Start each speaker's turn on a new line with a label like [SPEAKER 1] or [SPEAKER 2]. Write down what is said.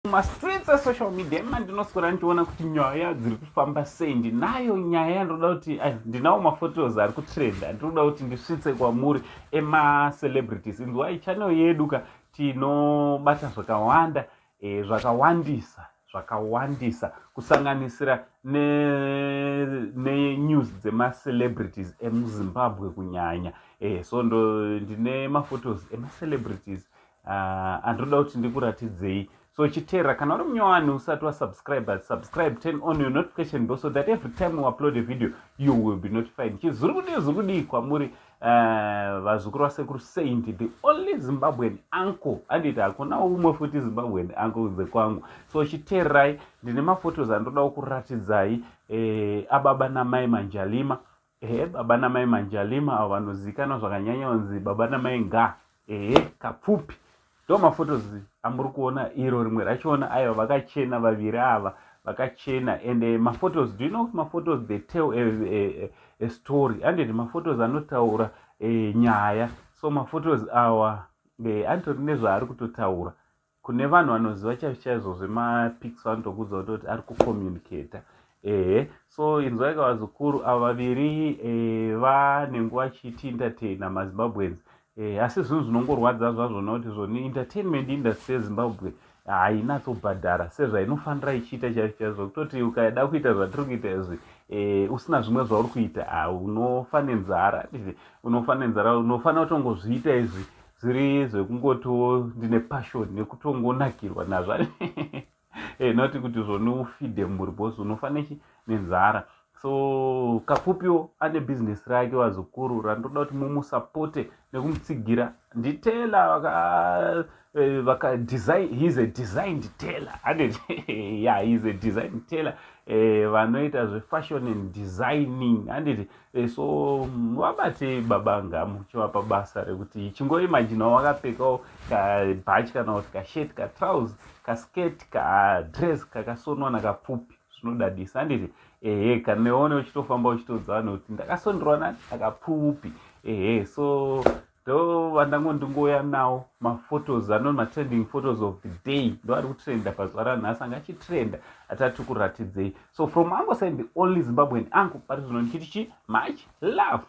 [SPEAKER 1] Mumastreets esocial media mandinoswera ndichiona kuti nyaya dziri kufamba sei. Ndinayo nyaya yandinoda kuti, ndinawo maphotos ari kutrenda, ndinoda kuti ndisvitse kwamuri emacelebrities. Inzwai, channel yedu ka tinobata zvakawanda, zvakawandisa zvakawandisa, kusanganisira nenews dzemacelebrities emuZimbabwe kunyanya. So ndine maphotos emacelebrities andinoda kuti ndikuratidzei. So chiteera, kana uri munyowani usati wasubscribe, subscribe, turn on your notification bell so that every time we upload a video you will be notified. Chizuri kudii, zuri kudii kwamuri, vazukuru vasekuru Saint, the only Zimbabwean uncle? Anditi hakuna umwe futi Zimbabwean uncle kunze kwangu. So chiteerai, ndine maphotos andoda kuratidzai ababa namai Manjalima. Ehe, baba namai Manjalima avo vanozivikanwa zvakanyanya kunzi baba namai Nga. Ehe, Kapfupi. Ndo maphotos amuri kuona, iro rimwe rachona. Aiwa, vakachena vaviri ava, vakachena. And maphotos, do you know maphotos, they tell a story? Anditi maphotos anotaura nyaya? So maphotos awa anotori nezvaari kutotaura. Kune vanhu vanoziva chaizvo chaizvo zvemapics vanotokudza kutoti ari kucommunicata. Ehe, so inzwai kavazukuru, ava vaviri vane nguva chiti entertaina maZimbabweans. Asi zvinhu zvinongorwadza zvazvona kuti zvoni entertainment industry yeZimbabwe hainatsobhadhara sezvainofanira ichiita chaizvo chaizvo. Kutoti ukada kuita zvatiri kuita izvi usina zvimwe zvauri kuita, unofa nenzara, unofa nenzara. Unofanira kutongozviita izvi zviri zvekungotiwo ndine passion nekutongonakirwa nazvo, noti kuti zvoni ufeede mhuri, because unofa nenzara. So Kapfupiwo ane bhizinesi rake, vazukuru, randoda kuti mumusapote nekumutsigira. Nditailor vaka design, he is a designed tailor, handiti? Yeah, he is a design tailor. Vanoita zvefashion and designing, handiti? So vabate baba ngamuchivapa basa rekuti chingoimaginawo wakapfekawo kabhachi kana kuti kashirt, katrouse, kaskirt, kadress kakasonwa nakapfupi. Zvinodadisa, handiti? Ehe, kaneone uchitofamba uchitoudza vanhu kuti ndakasonderwa nani? Akapfupi. Ehe, so ndo vandango ndingouya nawo maphotos ano, matrending photos of the day, ndo ari kutrenda pazuva ranhasi, anga achitrenda atati kuratidzei. So from Uncle Saint, the only Zimbabwean uncle, pari zvino ndichiti chi much love.